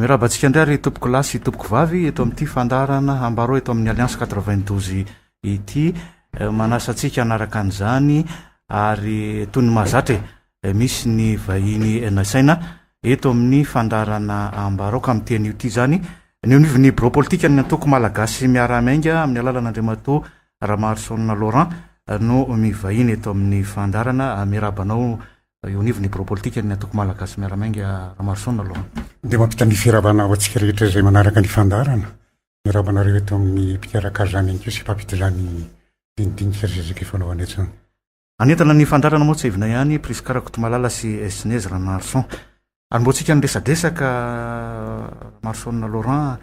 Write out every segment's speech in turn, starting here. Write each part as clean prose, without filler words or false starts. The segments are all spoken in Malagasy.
Miarahaba antsika indray ry tompoko lahy sy tompoko vavy eto amin'ity fandaharana Ambarao eto amin'ny Alliance 92 ity. Manasa antsika hanaraka an'izany ary toy ny mahazatra e, misy ny vahiny nasaina eto amin'ny fandaharana Ambarao ka amin'ity anio ity izany ny eo anivon'ny birao politikan'ny antoko Malagasy Miara-Miainga amin'ny alalan'Andriamatoa Ramarosaona Laurent no mivahiny eto amin'ny fandaharana. Miarahaba anao Eo anivon'ny birao politikan'ny antoko Malagasy Miara-Miainga Ramaroson aloha. Dia mampita ny fiarahabana ho antsika rehetra izay manaraka ny fandaharana. Miarahaba anareo eto amin'ny mpikarakara izany ihany koa sy mpampita izany dinidinika sy ezaka ifanaovana eto izany. Hanentana ny fandaharana moa tsiahivina ihany Prisca Rakotomalala sy Snezy Ranarison. Ary mbo antsika niresadresaka Ramaroson Laurent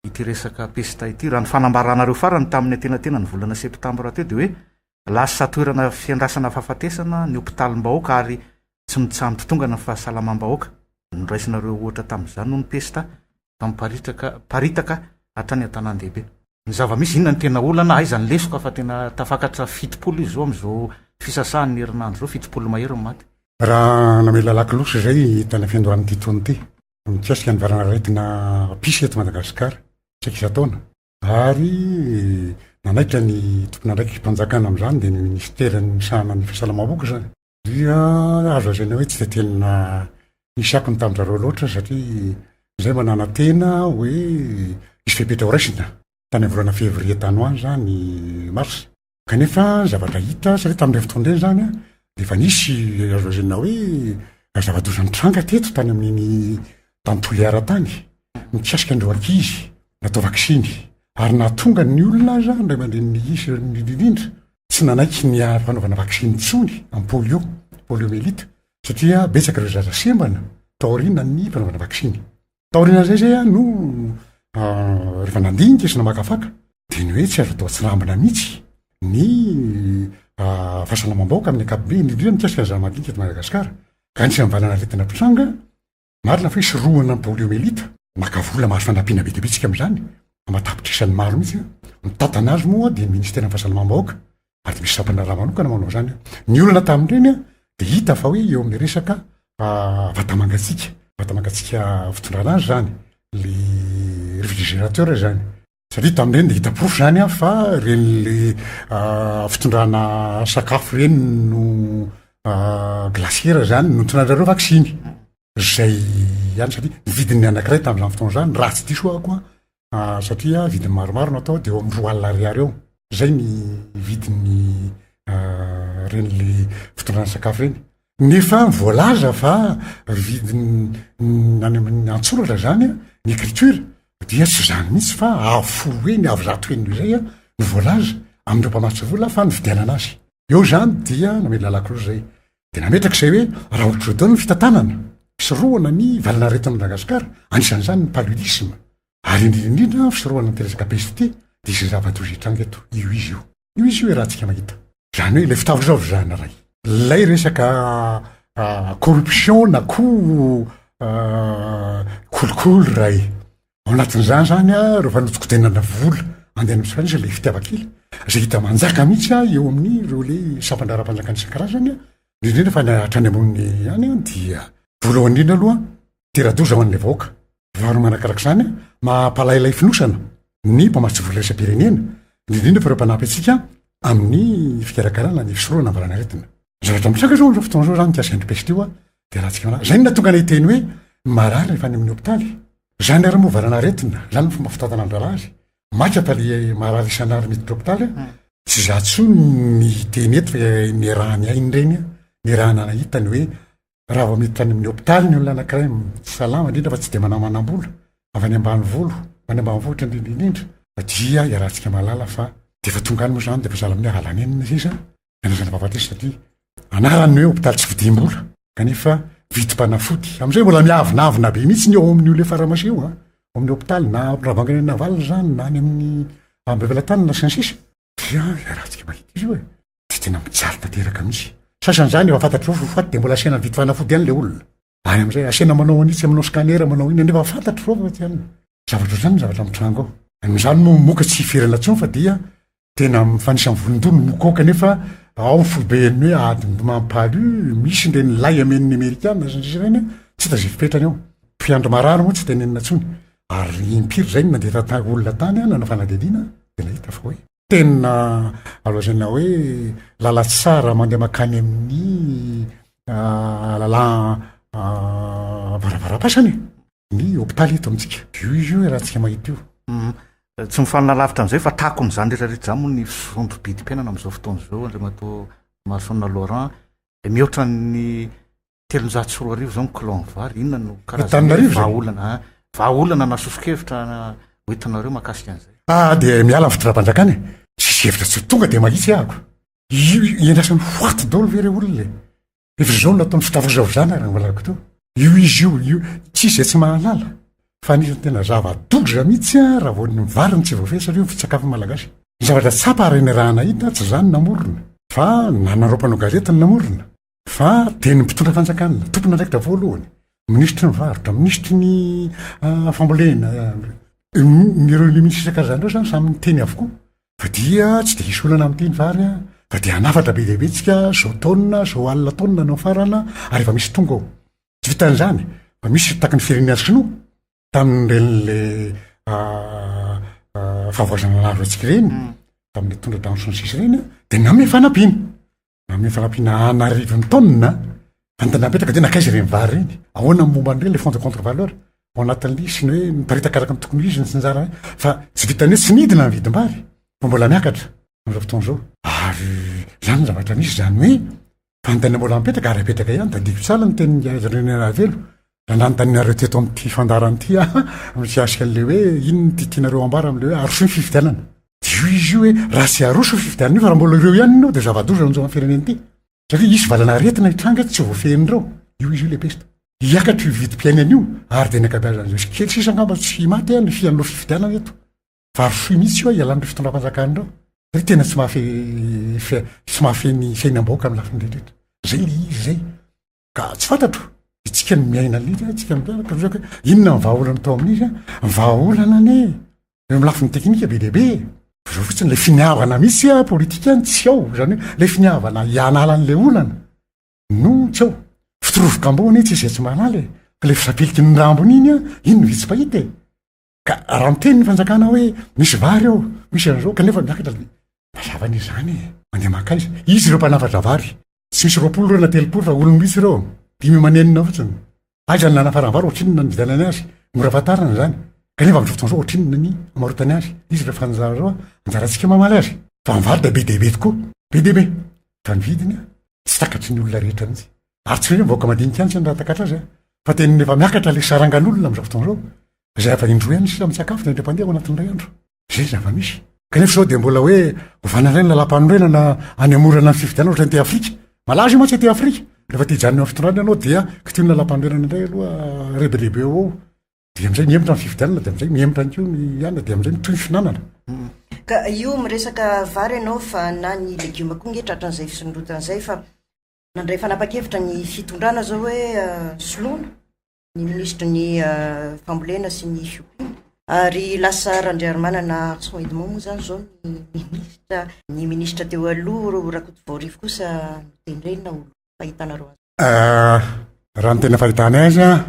ity resaka pesta ity. Raha ny fanambaranareo farany tamin'ny antenatenan'ny volana septambra teo dia hoe Lasa toerana fiandrasana fahafatesana ny hopitalim-bahoaka ary tsy mitsaha-mitotongana ny fahasalamam-bahoaka. Noraisinareo ohatra tamin'izany hono pesta fa miparitaka paritaka hatrany an-tanàn-dehibe. Ny zava-misy, inona no tena olana, aiza ny lesoka fa tena tafakatra 70 izy izao amin'izao fisasahan'ny herinandro izao, 70 mahery ny maty. Raha namela lakolosy izay tany am-piandohan'ity taona ity, mikasika ny valan'aretina pisy eto Madagasikara, saika isan-taona, Ary nanaitra ny tompon'andraiki-panjakana amin'izany dia ny minisiteran'ny misahana ny fahasalamam-bahoaka izany. Dia azo lazaina hoe tsy dia tena nisy akony tamin-dry zareo loatra satria izay mba nanantena hoe hisy fepetra horaisina tany amin'ny volana février tany ho any izany, mars. Kanefa ny zavatra hita, satria tamin'ireny fotoana ireny izany dia efa nisy azo lazaina hoe zava-doza nitranga teto tany amin'iny tany Toliara tany, mikasika an'ireo ankizy natao vaksiny ary nahatonga ny olona aza, ny ray aman-dreny miisa indrindra indrindra, tsy nanaiky ny fanaovana vaksiny intsony amin'ny polio, poliomyélite, satria betsaka ireo zaza sembana taorian'ny fanaovana vaksiny. Taorian'izay izay aho no rehefa nandinika sy namakafaka dia ny hoe tsy azo atao atsirambina mihitsy ny fahasalamam-bahoaka amin'ny ankapobeny, indrindra indrindra mikasika ny zava-madinika eto Madagasikara. Ka anisan'ny valan'aretina mpitranga, marina fa hoe sorohana ny poliomyélite, maka vola mahazo fanampiana be dia be tsika amin'izany, aman-tapitrisany maro mihitsy an. Mitantana azy moa dia ny ministeran'ny fahasalamam-bahoaka ary dia misy sampana raha manokana manao izany. Ny olana tamin'ireny dia hita fa hoe eo amin'ny resaka vata-mangatsiaka, vata-mangatsiaka fitondrana azy izany, le réfrigérateur izany. Satria tamin'ireny dia hita porofo izany fa ireny le fitondrana sakafo ireny no glacière izany no nitondran'zareo vaksiny. Izay ihany satria ny vidin'ny anankiray tamin'izany fotoana izany raha tsy diso aho koa satria vidiny maromaro no atao dia eo amin'ny 20 ariary eo. Izay ny vidin'ny ireny le fitondrana sakafo ireny. Nefa voalaza fa vidiny any amin'ny an-tsoratra izany ny écriture dia tsy izany mihitsy fa avo folo heny, avo zato heny noho izay no voalaza amin'ireo mpamatsy vola fa nividianana azy. Eo izany dia namela lakolosy izay. Dia nametraka izay hoe raha ohatr'izao daholo ny fitantanana, fisorohana ny valan'aretina Madagasikara, anisan'izany ny paludisme, ary indrindra indrindra ny fisorohana an'ity resaka peste ity, dia izay zava-doza hitranga eto, io izy io. Io izy io iarahantsika mahita. Izany hoe ilay fitavozavozana iray. Ilay resaka corruption na koa kolikoly iray. Ao anatin'izany zany a, ireo fanodinkodinana vola andeha any amin'ny sokajy ilay fitiavan-kely, izay hita manjaka mihitsy a eo amin'ireo le sampan-draharaham-panjakana isan-karazany a, indrindra indrindra fa ny hatrany ambony any a dia voalohany indrindra aloha tera-doza ho an'ilay vahoaka. Faharoa manarakaraka izany a, mampalailay fonosana ny mpamatsy vola iraisam-pirenena, indrindra indrindra fa ireo mpanampy antsika amin'ny fikarakarana ny fisorohana ny valanaretina. Ny zavatra mitranga zao amin'izao fotoana izao zany mikasika an'io peste io a, dia raha tsika manaraka, izay no nahatonga anay hiteny hoe ny marary rehefa any amin'ny hopitaly, Zany ary moa valan'aretina, zany ny fomba fitantanana ny raharaha azy. Maika fa le marary isan'andro miditra hopitaly a, tsy za tsony ny hiteny eto fa niarahany ainy ireny a, niarahana nahita ny hoe raha vao miditra any amin'ny hopitaly ny olona anankiray tsy salama, indrindra fa tsy dia manamanam-bola, avy any ambanivolo, any ambanivohitra indrindra indrindra, dia iarahantsika mahalala fa dia efa tonga any moa zany dia efa sahala amin'ny hoe alanenina sisa, Andraisana fahafatesana satria anarany ny hoe hopitaly tsy vidiam-bola kanefa vidim-panafody. Amin'izay mbola miavonavona be mihitsy ny ao amin'io le pharmacie io, ao amin'ny hopitaly na Ravangy any Navalona izany na any amin'ny Ambohibelatany sy ny sisa. Dia iarahantsika mahita izy io e. Dia tena mijaly tanteraka mihitsy. Sasany izany efa fantatr'ireo fa ho faty dia mbola asiana mividy fanafody ihany ilay olona. Any amin'izay asiana manao an'itsy, manao scanner, manao inona nefa fantatr'ireo fa tsy any. Zavatra ohatr'izany ny zavatra mitranga ao. Amin'izany moa moka tsy hiferana intsony fa dia tena mifanisa amin'ny volon-doha ny moka ao kanefa ao ny foiben'ny hoe ady mampalu, misy ireny lay amen'ny amerikana sy ny sisa ireny, tsy hita izay fipetrany ao. Mpiandry marary moa tsy tenenina intsony. Ary impiry izay no nandeha tany olona tany nanao fanadihadiana dia nahita fa hoe tena azo lazaina hoe lalantsara mandeha mankany amin'ny lalam-varavaram-pasana e, ny hopitaly eto amintsika. Io izy io iarahantsika mahita io. Tsy mifanina lavitra amin'izay fa takon'izany rehetra rehetra izany moa ny fisondro-bidim-piainana amin'izao fotoana izao, Andriamatoa Marson Laurent, dia mihoatra ny 2300 izao ny kilao ny vary, inona no karazana vahaolana, vahaolana na soso-kevitra hoentinareo mahakasika an'izay? Ah, dia miala ny fitondram-panjakana e! Tsisy hevitra tsy tonga dia mahitsy ahako. Io iandrasany ho faty daholo ve ireo olona e? Efa izao no nataony fitavozavozana raha mbola teo. Io izy io, io tsisy izay tsy mahalala fa anisan'ny tena zava-doza mihitsy raha vao ny vary no tsy voafehy satria io foto-tsakafon'ny Malagasy. Ny zavatra tsapa ary ny raha nahita tsy izany namorona fa nanareo mpanao gazety no namorona fa dia ny mpitondra fanjakana, tompon'andraikitra voalohany, minisitry ny varotra, minisitry ny fambolena, ireo minisitra isan-karazany ireo izany samy niteny avokoa fa dia tsy dia hisy olana amin'ity ny vary fa dia hanafatra be dia be tsika zao taonina, zao alina taonina no farana ary efa misy tonga ao. Tsy vitan'izany fa misy taky ny firenena sinoa tamin'ireny le fahavoazana nahazo antsika ireny, tamin'ilay tondra-drano sy ny sisa ireny dia nanome fanampiana. Nanome fanampiana an'arivony taonina, fa ny tena napetraka dia nankaiza ireny vary ireny? Ahoana ny momba an'ireny, le fonds de contre valeur? Ao anatin'ilay izy sy ny hoe miparitaka araka ny tokony ho izy ny tsinjara, fa tsy vitan'ny hoe tsy nidina ny vidim-bary fa mbola miakatra amin'izao fotoana izao. Ary izany ny zavatra misy, izany hoe fanontaniana mbola mipetraka ary apetraka ihany, tadidiko tsara ny tenin'i René Rahavelo, raha nanontanianareo teto amin'ity fandaharana ity aho mikasika an'ilay hoe inona ity tianareo ambara amin'ilay hoe arosoy ny fifidianana. Dia hoy izy io hoe raha tsy aroso io fifidianana io fa raha mbola ireo ihany no dia zava-doza no amin'ny firenena ity. Satria hisy valan'aretina hitranga tsy voafehin'ireo. Io izy io ilay pesta. Hiakatra io vidim-piainana io ary dia ny ankabeazan'izay kely sisa angamba tsy maty ny fian'ireo fifidianana eto. Fa arosoy mihitsy io hialan'ireo fitondram-panjakana ireo. Satria tena tsy mahafehy tsy mahafehy ny fiainam-bahoaka amin'ny lafiny rehetra. Izay ilay izy izay. Ka tsy fantatro, itsika no miaina an'izy, itsika no miaina, ka hoe inona ny vahaolana atao amin'izy an? Ny vahaolana anie eo amin'ny lafiny teknika be dia be e! Fa zao fotsiny, ilay finiavana mihitsy an, politika an, tsy ao, izany hoe ilay finiavana hianala an'ilay olana no tsy ao. Fitorovokambo anie tsisy izay tsy mahalala e! Fa ilay fisapiliky ny rambony iny an, iny no vitsy mpahita e! Ka raha miteny ny fanjakana hoe misy vary ao, misy an'izao, kanefa miakatra ny, mazava anie izany e! Mandeha mankaiza? Izy ireo mpanafatra vary. Tsy misy 20 ireo na 30 fa olom-bitsy ireo, dimy aman'enina fotsiny. Aiza ny nanafaram-bary, ohatrinona ny nividianany azy? Mora fantarina izany. Kanefa amin'izao fotoana izao ohatrinona ny amarotany azy? Izy ireo fanjara ireo, anjarantsika mamaly azy. Fa ny vary dia be dia be tokoa, be dia be. Fa ny vidiny tsy takatry ny olona rehetra mihitsy. Ary tsy hoe ny vahoaka madinika ihany tsy no raha takatra azy, fa tena efa miakatra ilay sarangan'olona amin'izao fotoana izao. Izay efa indroa ihany sisa misakafo dia indray mpandeha ao anatin'ny iray andro. Izay ny zava-misy. Kanefa izao dia mbola hoe ovana indray ny lalàmpanorenana any amorana ny fifidianana ohatran'ny aty Afrika. Malaza io mantsy aty Afrika. Rehefa te hijanona eo amin'ny fitondrana ianao dia kitihina ny lalàmpanorenana indray aloha rebirebeo ao. Dia amin'izay mihemotra ny fifidianana dia amin'izay mihemotra ihany koa ny anona dia amin'izay mitohy ny fihinanana. Ka io miresaka vary ianao fa na ny legioma koa nge tratran'izay fisondrotana izay fa nandray fanapa-kevitra ny fitondrana zao hoe soloina ny minisitry ny fambolena sy ny fiompiana ary lasa Randriarimanana Arson Edmond moa izany izao ny minisitra ny minisitra teo aloha Rakotovaorivo kosa notendrena ho fahitanareo azy. Raha ny tena fahitana azy an,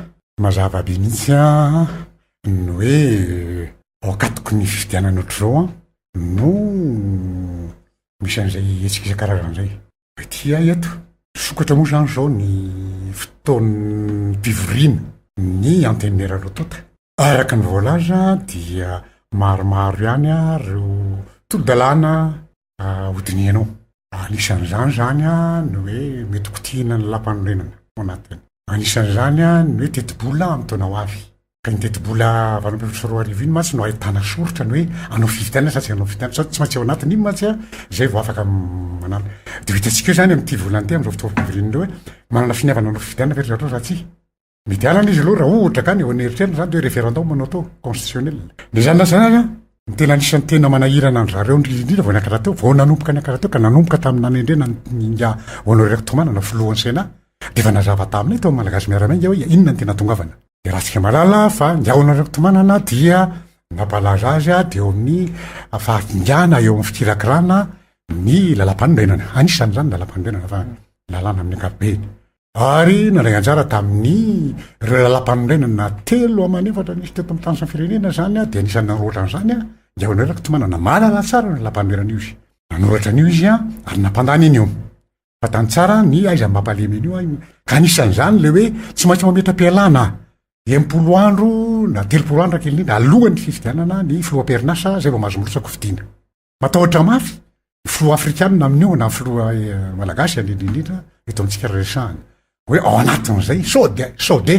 mazava be mihitsy an, ny hoe ao ankatoky ny fifidianana ohatr'izao an no misy an'izay hetsika isan-karazany izay. Ity ahy eto. Misokatra moa izany izao ny fotoam-pivoriana ny Antenimiera roa tonta. Araka ny voalaza dia maromaro ihany ireo tolo-dalàna hodinihina ao. Anisan'izany izany ny hoe mety hokotihina ny lalàmpanorenana ao anatiny. Anisan'izany ny hoe tetibola amin'ny taona ho avy. Ka iny tetibola 2018 iny mantsy no ahitana soritra ny hoe hanao fifidianana sa tsy hanao fifidianana, sao tsy maintsy ao anatin'iny mantsy a, zay vao afaka manala. De ho hitantsika eo zany amin'ity volana ity, amin'izao fotoam-pivoriana ireo hoe manana finiavana hanao fifidianana ve ry zareo sa tsia. Mety hanana izy aloha raha ohatra ka ny eo an'eritreriny zany de hoe référendum no atao, constitutionnel. Na izany na izany aza, ny tena anisan'ny tena manahirana an-dry zareo indrindra indrindra vao niakatra teo, vao nanomboka niakatra teo ka nanomboka tamin'ny nanendrena an'i Ingahy Honoré Rakotomanana filohan'ny Sénat, dia efa nazava taminay tao amin'ny Malagasy Miara-Miainga hoe inona no tena tongavana. Dia raha tsika mahalala fa ny ao Rakotomanana dia nampalaza azy dia eo amin'ny fahakingana eo amin'ny fikirakirana ny lalàmpanorenana. Anisan'izany ny lalàmpanorenana fa lalàna amin'ny ankapobeny. Ary nandray anjara tamin'ny ireo lalàmpanorenana telo aman'efatra nisy teto amin'ny tany sy ny firenena izany dia anisan'ny nanoratra an'izany Ingahy Honoré Rakotomanana. Mahalala tsara io lalàmpanorenana io izy. Nanoratra an'io izy ary nampandany an'io. Fantany tsara ny aiza ny mampalemy an'io ka anisan'izany ilay hoe tsy maintsy mametra-pialana 60 andro na 30 andro kely indrindra alohan'ny fifidianana ny filoham-perinasa izay vao mahazo mirotsaka hofidiana. Matahotra mafy ny filoha afrikanina amin'io na ny filoha malagasy indrindra indrindra eto amintsika raha resahana hoe ao anatin'izay sao dia sao de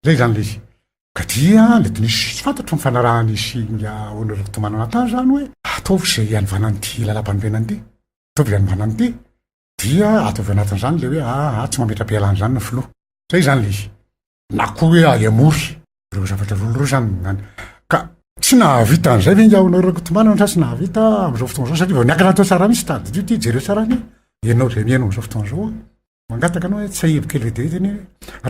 zay zany le izy ka dia mety nisy tsy fantatro ny fanarahany sy inga Honoré Rakotomanana tany zany hoe ataovy izay hanovana an'ity lalam-panorenana ity, ataovy izay hanovana an'ity dia ataovy anatin'izany le hoe aa tsy mametra-pialana izany ny filoha zay zany le izy na koa hoe ahemory ireo zavatra roa ireo zany zany ka tsy nahavita an'izay ve ingahy Honoré Rakotomanana sa tsy nahavita amin'izao fotoana izao satria vao niakatra teo tsara mihitsy tadidio ity jereo tsara anie ianao izay mihaino amin'izao fotoana izao mangataka anao hoe tsy ahivo kely vetivety anie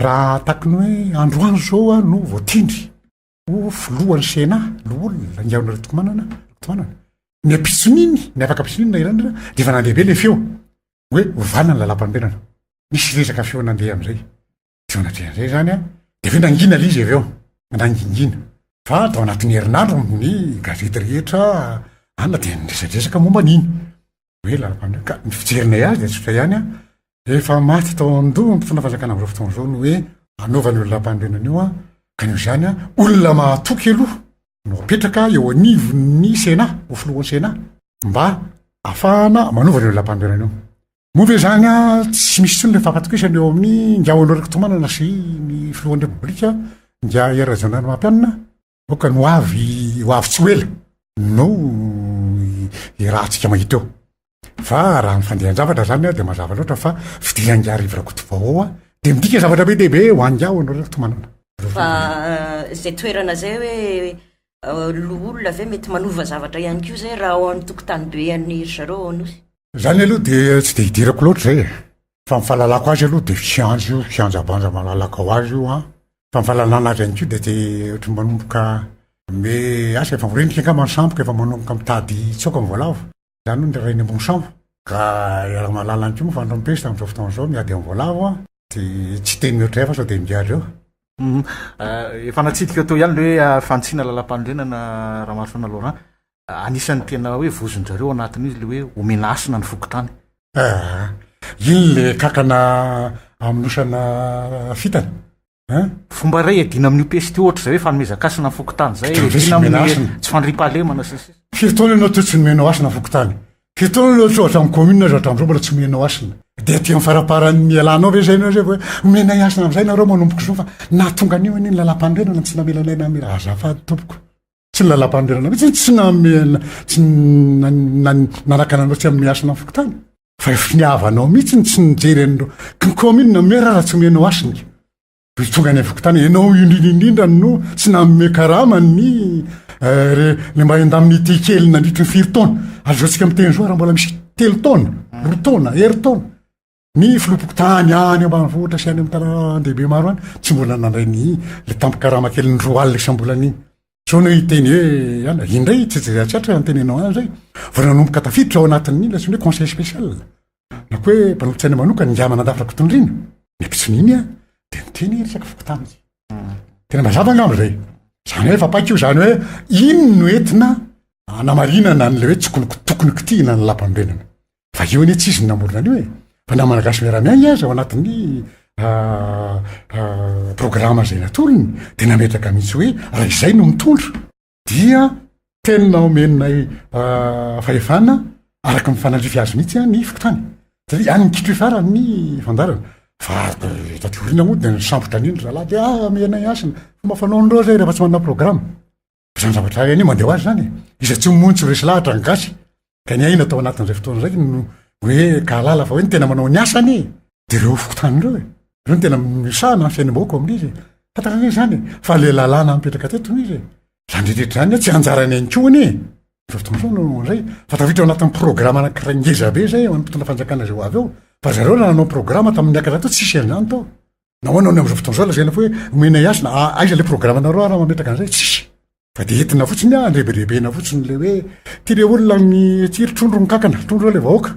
raha takiny hoe androany izao aho no voatindry ho filohan'ny Sénat loholona ingahy Honoré Rakotomanana Rakotomanana ny ampitson'iny ny afaka ampitson'iny na iranona dia efa nandeha be le feo hoe ovana ny lalàmpanorenana nisy resaka feo nandeha amin'izay Teo anatrehan'izay izany an, dia avy eo nangina ilay izy avy eo, nangingina. Fa tao anatin'ny herinandro ny gazety rehetra any dia niresadresaka momba an'iny. Hoe lalam-panorenana. Ka ny fijerinay azy dia tsotra ihany an, efa maty tao an-doha ny mpitondra fanjakana amin'izao fotoana izao ny hoe hanaovana io lalam-panorenana io an, ka noho izany an, olona mahatoky aloha no apetraka eo anivon'ny Sénat, ho filohan'ny Sénat, mba ahafahana manova an'io lalam-panorenana io. Moa ve izany tsy misy intsony ilay fampatokisana eo amin'ny Ingahy Honoré Rakotomanana sy ny filohan'ny Repoblika Ingahy Hery Rajaonarimampianina? Aoka ny ho avy ho avy tsy ho ela no iarahantsika mahita eo. Fa raha ny fandehan-javatra izany dia mazava loatra fa fidiran'Ingahy Rivo Rakotovao ao dia midika zavatra be dia be ho an'Ingahy Honoré Rakotomanana. Fa izay toerana izay hoe loholona ve mety manova zavatra ihany koa izay raha ao amin'ny tokotany be an'ny ry zareo ao Anosy? Zany aloha dia tsy dia idirako loatra zay e. Fa ny fahalalako azy aloha dia kianja io, kianja banja malalaka ho azy io an. Fa ny fahalalana azy ihany koa dia dia ohatry ny manomboka me asa efa mirentika angamba ny sambo ka efa manomboka mitady hitsoaka ny voalavo. Zany hono ny rainy ambony sambo. Ka iaraha-mahalala ihany koa moa fa andron'ny pesta amin'izao fotoana izao miady amin'ny voalavo an. Dia tsy hiteny mihoatra izay fa sao dia migadra eo. Efa natsidika teo ihany ilay hoe fanitsiana lalam-panorenana Ramarosaona Laurent. Anisan'ny tena hoe vozon-dry zareo anatin'io izy ilay hoe omena hasina ny fokontany. Aa, iny le kakana amonosana fitana an? Fomba iray iadiana amin'io peste io ohatra izay hoe fanomezan-kasina ny fokontany izay, iadiana amin'ny tsy fandriampahalemana sy ny sisa. Firy taona ianao teo tsy nomenao hasina ny fokontany? Firy taona ianao teo hatramin'ny commune aza hatramin'izao mbola tsy nomenao hasina? Dia aty amin'ny faramparan'ny ialanao ve izay ianao izay vao hoe omenay hasina amin'izay nareo manomboka izao fa nahatonga an'io anie ny lalàmpanorenana tsy namelanay namela. Azafady tompoko. Tsy ny lalàmpanorenana mihitsy tsy namela tsy nanakana anao tsy hanome hasina ny fokontany fa finiavanao mihitsy ny tsy nijery an'ireo ny commune maire raha tsy omenao hasina de tonga any fokontany ianao indrindra indrindra no tsy nanome karama ny eh, re le mba indemnité kely nandritry ny firy taona ary zao tsika miteny zao raha mbola misy telo taona roa taona herintaona Ny filoham-pokontany any ambanivohitra sy any amin'ny tanàn-dehibe maro any tsy mbola nandray ny le tambin-karama kelin'ny 20 isam-bolana iny. Zao no hiteny hoe ana, indray tsy tsy tsy atra antenenao any zay. Vao nanomboka tafiditra ao anatin'ny ilay hoe conseil spécial. Na koa hoe mpanolotsaina manokana ingahy Manandafy Rakotondriana. Ny ampitson'iny a dia niteny resaka fokontany. Tena mazava angamba zay. Zany hoe efa paika io zany hoe iny no entina anamarinana an'ilay hoe tsy tokony kitihina ny lampanorenana. Fa io anie tsy izy no namorona an'io e! Fa na Malagasy miara-miainga aza ao anatin'ny programa izay natolony dia nametraka mihitsy hoe raha izay no mitondra dia tena omenay fahefana araka ny mifanandrify azy mihitsy ny fokontany. Satria any ny kitro farany ny fandaharana. Fa taty aoriana moa dia nisambotra an'iny ry zalahy dia ah omenay hasina. Fomba fanaon'ireo izay rehefa tsy manana programa. Izany zavatra izany anie mandeha ho azy izany e. Iza tsy moa tsy resy lahatra ny gasy. Ka ny aina tao anatin'izay fotoana izay no hoe ka halala fa hoe ny tena manao ny asany e. De ireo fokontany ireo e. Ireo no tena misahana ny fiainam-bahoaka ao amin'izy e. Fantatra anie izany e. Fa le lalàna mipetraka teto no izy e. Izany rehetra izany tsy anjarany ihany koa anie. Izao fotoana izao no izay. Fa tafiditra ao anatin'ny programa anankiray ngeza be izay ho an'ny mpitondra fanjakana izay ho avy eo. Fa zareo raha nanao programa tamin'ny niakatra teo tsisy an'izany tao. Nahoana no amin'izao fotoana izao lazaina fa hoe omenay hasina? Aiza ilay programanareo ary mametraka an'izay? Tsisy. Fa dia entina fotsiny andrebirebena fotsiny ilay hoe ty le olona ny ty ry trondro ny kankana, trondro ilay vahoaka.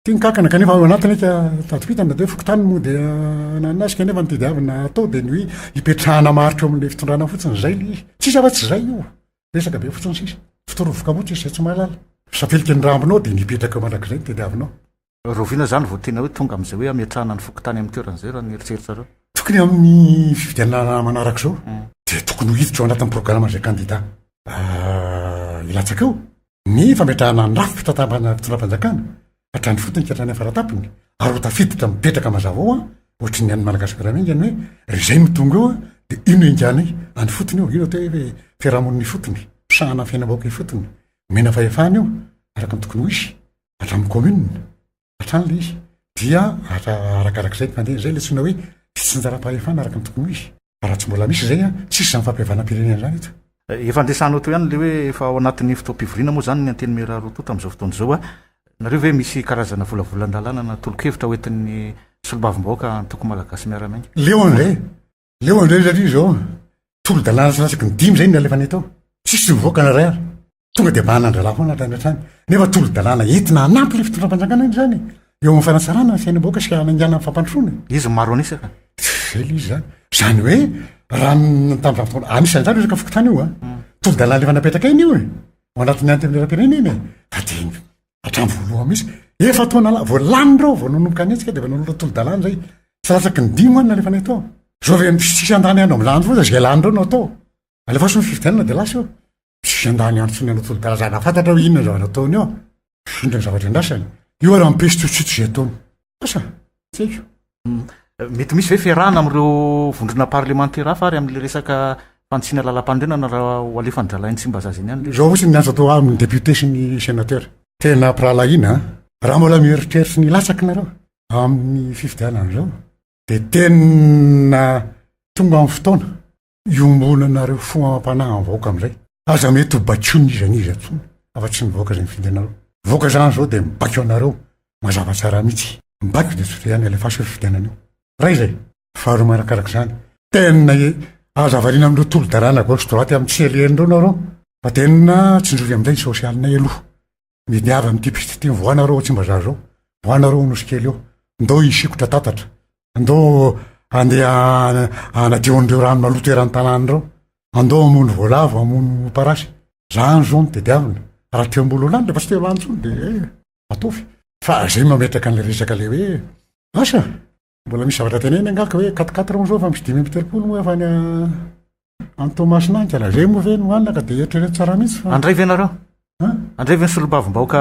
Ity ny kankana kanefa ao anatiny eka tadimpitana dia hoe fokontany moa dia nanana azy kanefa ny tediavina atao dia ny hoe hipetrahana maharitra eo amin'ilay fitondrana fotsiny izay ilay izy. Tsisy afa-tsy izay io. Resaka be fotsiny sisa. Fitorovoka moa tsisy izay tsy mahalala. Safeliky ny rambonao dia ny hipetraka eo mandrakizay ny tediavinao. Rahoviana izany vao tena hoe tonga amin'izay hoe hametrahana ny fokontany amin'ny toerana izay raha ny eritreritrareo? Tokony amin'ny fifidianana manaraka izao dia tokony ho hiditra ao anatin'ny programan'izay kandida hilatsaka eo ny fametrahana ny rafi-pitantanana fitondram-panjakana hatrany fotony ka hatrany afaratampony ary ho tafiditra mipetraka mazava ao ohatry ny an'i Madagasikara mihitsy ny hoe ry izay no tonga eo dia io no inganay any fotony io, io no atao hoe fiarahamonina ifotony, misahana ny fiainam-bahoaka ifotony, omena fahefana io araka ny tokony ho izy. Hatramin'ny commune hatrany ilay izy dia arakarak'izay ny fandehany, izay ilay antsoina hoe fitsinjaram-pahefana araka ny tokony ho izy. Fa raha tsy mbola misy izay an, tsisy izany fampihavanam-pirenena izany eto. Efa niresahanao teo ihany ilay hoe efa ao anatin'ny fotoam-pivoriana moa izany ny Antenimiera roa tonta amin'izao fotoana izao. Nareo ve misy karazana volavolan-dalàna na tolo-kevitra hoentin'ny solombavambahoaka antoko Malagasy Miara-Miainga? Leo an'izay, leo an'izay satria izao tolo-dalàna tsy latsaky ny dimy izay no nalefanay tao, tsisy nivoaka na iray ary. Tonga dia bahanan-drahalahy foana hatrany hatrany. Nefa tolo-dalàna entina hanampy ilay fitondram-panjakana iny izany e. Eo amin'ny fanatsarana ny fiainam-bahoaka sy hanaingana ny fampandrosoana e. Izy no maro an'isa ka. Izay ilay izy izany. Izany hoe raha ny tamin'izany fotoana, anisan'izany resaka fokontany io an. Tolo-dalàna efa napetraka iny io e. Ao anatin'ny antenimierampirenena iny e. Fa dia hatramin'ny voalohany mihitsy. Efa-taona la-, vao lany ireo vao nanomboka nihetsika dia efa nanolotra tolo-dalàna izay. Tsy latsaky ny dimy ho'a no nalefanay tao. Izao ve tsisy handany andro amin'izany foana izay lany ireo no atao. Alefaso ny fifidianana dia lasa eo. Tsy handany andro intsony hanao tolo-dalàna fantatra hoe inona ny zavatra ataony eo. Inona ny zavatra andrasany. Io ary ampesy tsotsotra izay ataony. Asa, tsy haiko. Mety misy ve fiarahana amin'ireo vondrona parlemantera hafa ary amin'ilay resaka fanitsiana lalàmpanorenana raha ho alefan-drahalahin'i Tsimbazaza iny ihany? Izao fotsiny ny antso atao amin'ny député sy ny sénateur. Tena mpirahalahiana an! Raha mbola mieritreritra ny hilatsaky nareo amin'ny fifidianana izao dia tena tonga amin'ny fotoana Iombonanareo fo amam-panahy amin'ny vahoaka amin'izay. Aza mety ho baikoin'iza n'iza intsony afa-tsy ny vahoaka izay mifidy anareo. Vahoaka izany izao dia mibaiko anareo mazava tsara mihitsy. Mibaiko dia tsotra ihany alefaso io fifidianana io. Iray izay. Faharoa marakaraka izany, tena aza variana amin'ireo tolo-dalàna gauche droite amin'ny tsy alehany ireo nareo fa tena tsinjovy amin'izay ny sosialinay aloha. Midiava amin'ity piste ity, mivoaha nareo ao Tsimbazaza ao, mivoaha nareo ao Nosikely ao, ndao hisikotra tatatra, ndao handeha hanadio an'ireo rano maloto eran'ny tanàna ireo, andao hamono voalavo, hamono parasy. Zany zao no tediavina. Raha te mbola ho lany, rehefa tsy te ho lany intsony dia eh, ataovy. Fa zay mametraka an'ilay resaka ilay hoe asa. Mbola misy zavatra teneniny angaha ka hoe quatre quatre moa zao fa misy 35 moa efa any any Toamasina any ka raha zay moa ve no hanina ka dia eritrereto tsara mihitsy fa. Handray ve nareo? Hein? Handray ve ny solombavambahoaka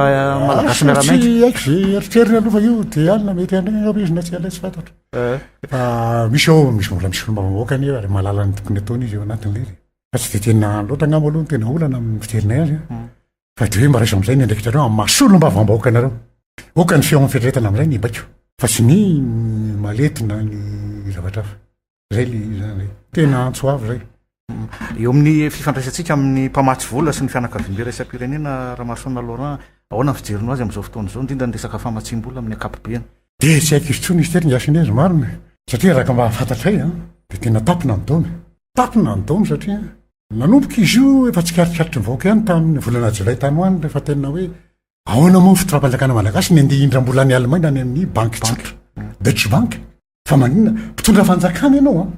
malagasy miara-miainga? Tsy haiko ze eritreriny aloha fa io dia alina mety handray angamba izy na tsy handray tsy fantatro. Fa misy ao misy mbola misy solombavambahoaka anie ary mahalala ny tokony ataony izy eo anatin'ilay izy. Fa tsy dia tena loatra angamba aloha ny tena olana amin'ny fijerinay azy an. Fa dia hoe mba raiso amin'izay ny andraikitrareo amin'ny maha solombavambahoaka anareo. Aoka ny feo amin'ny fieritreretana amin'izay ny baiko fa tsy ny malety na ny zavatra hafa. Izay ilay izy izany. Tena antso avo izay. Eo amin'ny fifandraisantsika amin'ny mpamatsy vola sy ny fianakaviambe iraisam-pirenena, Ramarosaona Laurent, ahoana ny fijerinao azy amin'izao fotoana izao, indrindra ny resaka famatsiam-bola amin'ny ankapobeny? Dia tsy haiko intsony izy tery ny Sinezy marina e! Satria araka mba fantatray an, dia tena tapina ny daomy. Tapina ny daomy satria Nanomboka izy io efa tsikarikaritry ny vahoaka ihany tamin'ny volana jolay tany ho any rehefa tena hoe ahoana moa ny fitondram-panjakana malagasy ny andeha hindram-bola any Alemaina any amin'ny banky tsotra, Deutsche Bank. Fa maninona? Mpitondra fanjakana ianao an,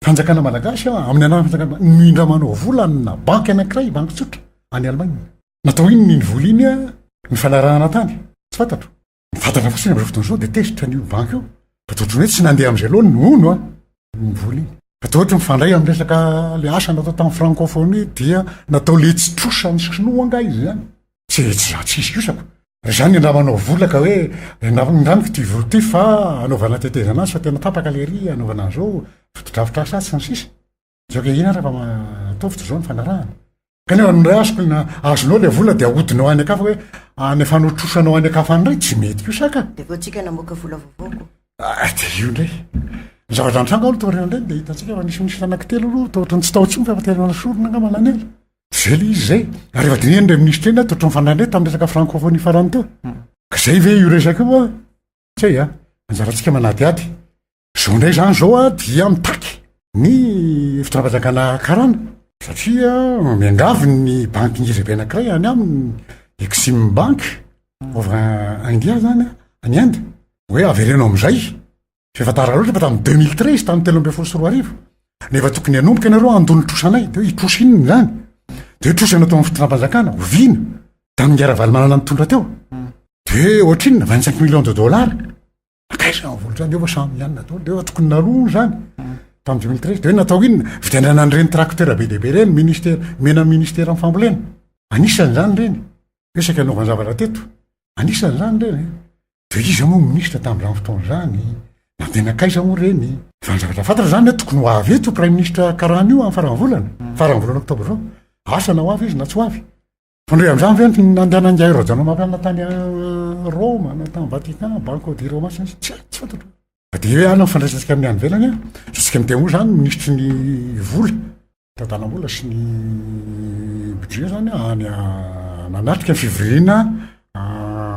fanjakana malagasy an, amin'ny anaran'ny fanjakana no indramanao vola amina banky anankiray, banky tsotra any Alemaina. Natao inona iny vola iny an, nifanarahana tany? Tsy fantatro. Ny fantatra fotsiny amin'izao fotoana izao dia tezitra an'io banky io fa toa ohatran'ny hoe tsy nandeha amin'izay loha ny hono an, ny vola iny. Fa toa ohatry mifandray amin'ny resaka le asa natao tamin'ny francophonie dia natao le tsy trosa ny sinoa angaha izy izany. Tsy tsy za tsisy kosako. Raha izany andramanao vola ka hoe indramiko ity vola ity fa anaovana tetezana azy fa tena tapaka le ry anaovana an'izao fotodrafitrasa atsy sy ny sisa. Zao ka ina rehefa ataovy toy izao ny fanarahana. Kanefa ny ray azoko na azonao le vola dia ahodinao any an-kafa hoe anefanao trosanao any an-kafa any indray, tsy mety kosa ka. Dia vao tsika namoaka vola vaovao ko. Ah, dia io indray. Ny zavatra nitranga aloha taoriana indray dia hitantsika fa nisy minisitra anankitelo aloha toa ohatran'ny tsy tao intsony fa efa tena nasorina angamba na nela. Zay le izy zay. Ary rehefa dinihana ireo minisitra ireny toa ohatran'ny mifandray indray tamin'ny resaka francophonie farany teo. Ka zay ve io resaka io a? Tsy hay a. Anjarantsika manadihady. Zao indray zany zao a dia mitaky ny fitondram-panjakana karana satria miangavy ny banky ngeza be anankiray any aminy Exim Bank of India zany a. Any Inde, hoe avereno amin'izay, fa efa tara loatra fa tamin'ny 2013, tamin'ny 2013, nefa tokony hanomboka ianareo handoa ny trosanay, dia hoe hitrosa inona izany? Dia hoe trosa natao amin'ny fitondram-panjakana, oviana? Tamin'ny Ingahy Ravalomanana nitondra teo. Dia hoe ohatrinona? 25 millions de dollars. Nankaiza ny vola izany? Eo fa samy ihany natao, dia hoe tokony naroa izany tamin'ny 2013. Dia hoe natao inona? Vidianana an'ireny tracteur be dia be ireny, ministère, omena ny ministeran'ny fambolena. Anisan'izany ireny. Hoe saika hanaovana zavatra teto. Anisan'izany ireny e. Dia iza moa minisitra tamin'izany fotoana izany? Nandeha nankaiza moa ireny? Fa ny zavatra fantatra izany hoe tokony ho avy eto io praiminisitra karana io amin'ny faran'ny volana, faran'ny volana oktobra izao. Asa na ho avy izy na tsy ho avy. Fandre amin'izany ve ny nandehanan'ingahy Rajaonarivelo tany Roma na tany Vatican, Banco di Roma sy ny sisa? Tsy tsy fantatro. Fa dia hoe any ny fandraisantsika amin'ny any ivelany an, isika miteny moa izany minisitry ny vola, tantanam-bola sy ny budget zany any nanatrika ny fivoriana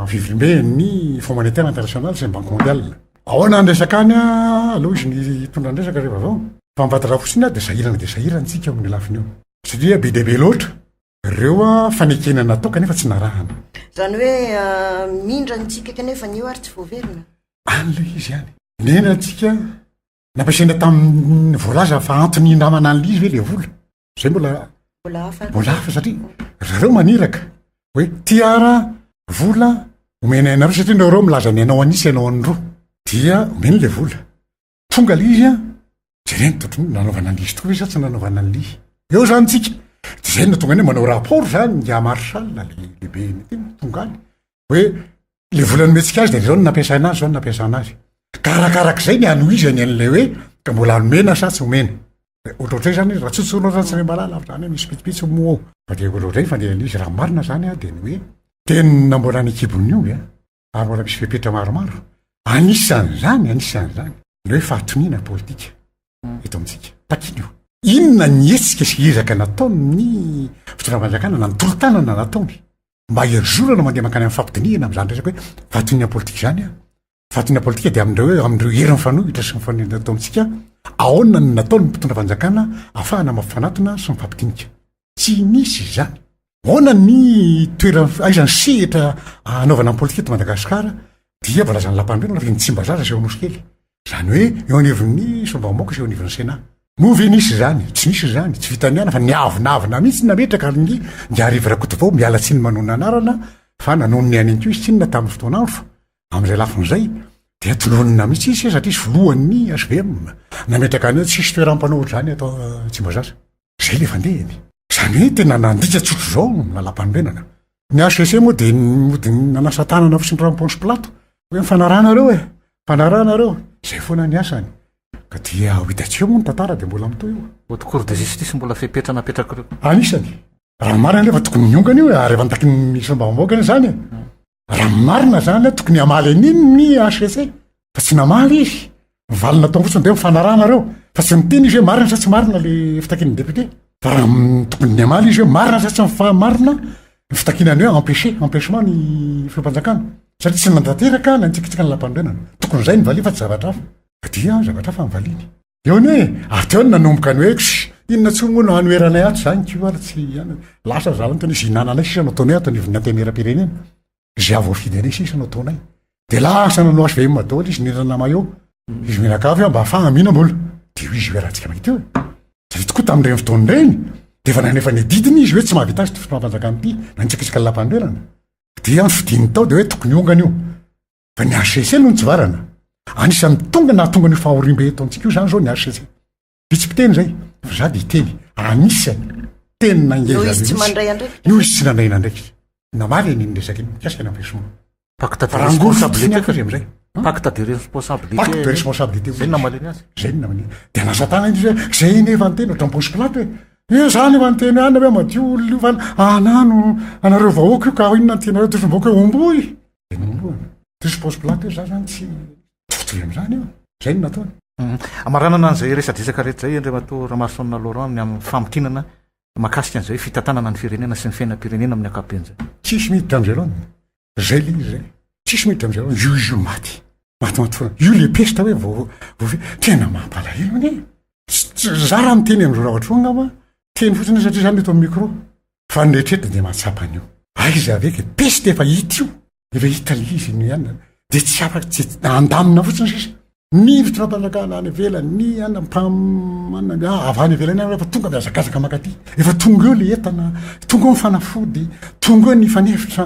fivoriamben'ny Fonds monétaire international sy ny Banque mondiale. Ahoana ny resaka any aloha izy ny hitondra ny resaka rehefa avy eo. Fa mivadika fotsiny dia sahirana dia sahirana isika eo amin'ny lafiny io. Satria be dia be loatra ireo fanekena natao kanefa tsy narahana. Izany hoe mindrana isika kanefa ny eo ary tsy voaverina. Any ilay izy any. Nena antsika Nampiasaina tamin'ny voalaza fa antony hindramana an'ilay izy ve ilay vola? Izay mbola Mbola hafa. mbola hafa satria ry zareo maniraka hoe ty ara vola omenay anareo satria nareo milaza ny anao an'isy anao an'roa dia omeny ilay vola. Tonga ilay izy an, jereny totony nanaovana an'ilay izy tokoa ve sa tsy nanaovana an'ilay izy. Eo izany tsika. Dia izay no tonga any hoe manao rapport izany ingahy Marshal le lehiben'ny ity tonga any hoe le vola nomentsika azy de zao no nampiasaina azy zao no nampiasana azy ka arakarak'izay ny anohizany an'ilay hoe ka mbola nomena sa tsy omena ohatrohatray zany raha tsotsotra zany tsy mahalala fa zany hoe misy pitsopitso moa ao fa de ohatrohatray fandehan'izy izy raha marina zany a de ny hoe teny namboarana ny kibon'ny omby a ary mbola misy fepetra maromaro anisan'izany anisan'izany ny hoe fahatoniana politika eto amintsika takina io inona ny hetsika sy ezaka nataon'ny fitondram-panjakana na ny tolo-tanana nataony Mba herizorana mandeha mankany amin'ny fampidinihana amin'izany resaka hoe fahatoniana politika izany an. Fahatoniana politika dia amin'ireo hoe amin'ireo hery mifanohitra sy mifanindry atao amintsika, ahoana no nataon'ny mpitondra fanjakana ahafahana mampifanatona sy mifampidinika. Tsy nisy izany. Ahoana ny toerana, aiza ny sehatra anaovana ny politika eto Madagasikara dia voalazan'ny Lapandraina fa eny Tsimbazaza sy eo Anosikely. Izany hoe eo anivon'ny solombavambahoaka sy eo anivon'ny Sénat. Moa ve nisy izany? Tsy nisy izany, tsy vitan'ny anona fa niavonavona mihitsy nametraka ary ny Ingahy Rakotovao, miala tsiny manonona anarana fa nanonona ihany koa izy tsinona tamin'ny fotoan'andro fa amin'izay lafiny izay dia tononina mihitsy izy satria izy filohan'ny HVM nametraka ny hoe tsisy toeram-panao ohatr'izany ato Tsimbazaza. Izay ilay fandehany. Izany hoe tena nandika tsotr'izao ny lalàmpanorenana. Ny HCC moa dia mody nanasa tanana fotsiny raha Ponce Pilato. Hoe mifanaraha nareo e, mifanaraha nareo. Izay foana ny asany. Ka dia ho hitantsika eo moa ny tantara dia mbola mitohy io. Haute Cour de Justice mbola fepetra napetrak'ireo. Anisany. Raha ny marina anefa tokony miongana io e, ary efa nitakin'ny solombavambahoaka anie izany e. Raha ny marina zany tokony hamaly an'iny ny HCC fa tsy namaly izy. Ny valiny nataony fotsiny dia mifanaraha nareo fa tsy niteny izy hoe marina sa tsy marina le fitakian'ny député. Fa raha tokony namaly izy hoe marina sa tsy marina ny fitakiana ny hoe empêcher, empêchement ny filoham-panjakana satria tsy nanatanteraka na nitsikitsika ny lampanorenana. Tokony izay ny valiany fa tsy zavatra hafa. Fa dia zavatra hafa ny valiany. Eo anie e! Ary teo no nanomboka ny hoe kss, inona intsony moa no hanoheranay ato izany ko ary tsy ihany. Lasa zalahy niteny hoe izay hinananay sisa no ataonay ato anivon'ny antenimierampirenena. Izay hahavoafidy anay sisa no ataonay. Dia lasa nanao HVM daholo izy nihinana maillot. Izy mianakavy mba hahafahana mihinam-bola. Dia io izy io iarahantsika mahita io e. Satria tokoa tamin'ireny fotoana ireny dia efa nanefa ny adidiny izy hoe tsy mahavita azy ity fitondram-panjakana ity, nanitsakitsaka ny lampanorenana. Dia ny fidiny tao dia hoe tokony hiongana io. Fa ny HCC no nitsivarana. Anisan'ny tonga nahatonga an'io fahoriambe eto amintsika io izany izao ny HCC. Vitsy mpiteny izay, fa za dia hiteny. Anisany tena ngeza Noho izy tsy mandray andraikitra. Noho izy tsy nandray andraikitra. Namaly an'iny resaka iny mikasika ny empêchement. Pacte de Rangory fotsiny responsabilité. aho amin'izay. Pacte de responsabilité. Pacte de responsabilité. Zay no namaliany azy. Zay no namaliany. Dia lasa tany izy hoe zay nefa niteny ohatran'ny Ponce Pilato hoe eh za nefa niteny any hoe madio olona io fa anano anareo vahoaka io ka inona no tianareo toy ny vahoaka hoe homboy. Dia nombohana. Diso Ponce Pilato hoe za zany tsy mitovitovy amin'izany io. Zay no nataony. Amaranana an'izay resadresaka rehetra izay Andriamatoa Ramarosaona Laurent amin'ny amin'ny famintinana mahakasika an'izay hoe fitantanana ny firenena sy ny fiainam-pirenena amin'ny ankapobeny izay. Tsisy miditra amin'izay aloha. Zay le izy zay. Tsisy miditra amin'izay aloha. Io izy io maty. Matimaty foana. Io le pesta hoe vao vao tena mampalahelo anie. Za raha miteny amin'izao zavatra izao angamba, teny fotsiny satria za no eto amin'ny micro. Fa ny rehetra eto dia mahatsapa an'io. Aiza ve ka peste efa hita io. Efa hita le izy ny anona. Dia tsy afaka, tsy handamina fotsiny sisa. Ny fitondram-panjakana any ivelany, ny any mpam, avy any ivelany any efa tonga mihazakazaka mankaty. Efa tonga eo le entana, tonga eo ny fanafody, tonga eo ny fanefitra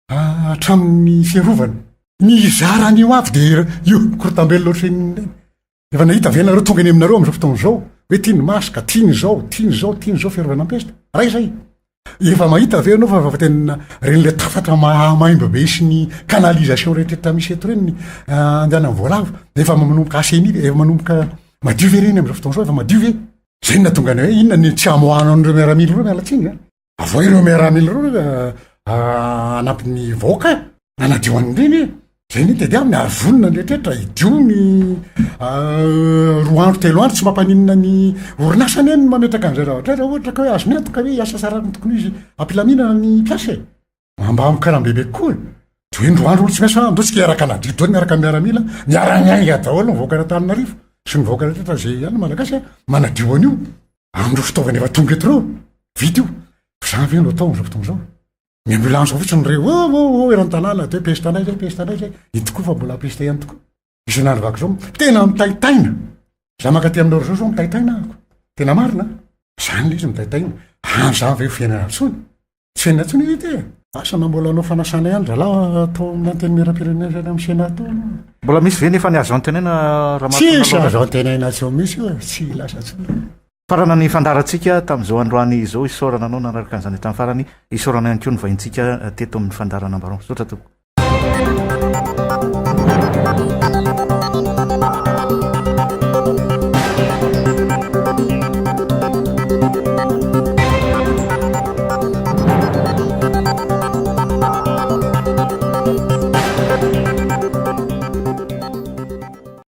hatramin'ny fiarovana. Ny hizara an'io avy dia io korotam-belona ohatran'ny Efa nahita ve nareo tonga eny aminareo amin'izao fotoana izao hoe tia ny masque, tia ny izao, tia ny izao, tia ny izao fiarovana ny pesta? Ray izay. Efa mahita ve ianao fa efa tena reny le tafatra mahamaimbo be sy ny canalisation rehetra misy eto reny ny ah, andehanan'ny voalavo efa manomboka assaini efa manomboka madio ve reny amin'izao fotoana izao efa madio ve? Zay no nahatonga ny hoe inona ny tsy hamoahana an'ireo miaramila ireo miala tsiny a. Avoay ireo miaramila ireo ah, hanampy ny vahoaka e. Nanadio an'ireny e. Zay ny tediaviny ary vonona ny rehetra hidio ny roa andro telo andro tsy mampaninona ny orinasa anie ny mametraka an'izay zavatra raha ohatra ka hoe azony antoka hoe hiasa tsara araka ny tokony ho izy ampilaminana ny mpiasa e. Mba hamokarana bebe kokoa e. Tsy hoe indroa andro olo tsy miasa andao tsika hiaraka hanadio daholo miaraka amin'ny miaramila miara-miainga daholo ny vahoakan'Antananarivo sy ny vahoaka rehetra izay any malagasy a manadio an'io amin'ireo fitaovana efa tonga eto ireo vita io. Fa izany ve no atao amin'izao fotoana izao? Ny ambulance fotsiny re oh oh oh eran'ny tanàna de hoe peste anay zay peste anay zay iny tokoa fa mbola peste ihany tokoa isan'andro vaky zao tena mitaitaina za mankaty aminareo zao zao mitaitaina ahako tena marina zany le izy mitaitaina any zany ve fiainana intsony tsy fiainana intsony izy ity e asa na mbola hanao fanasana ihany zalahy atao amin'ny antenimierampirenena sy any amin'ny sénat tao aloha Mbola misy ve nefa ny azo antenaina Ramarson Tsisy azo antenaina tsy misy io e tsy lasa intsony. Farana ny fandaharantsika tamin'izao androany izao. Isaorana anao nanaraka an'izany hatramin'ny farany. Isaorana ihany koa ny vahintsika teto amin'ny fandaharana Ambarao. Misaotra tompoko.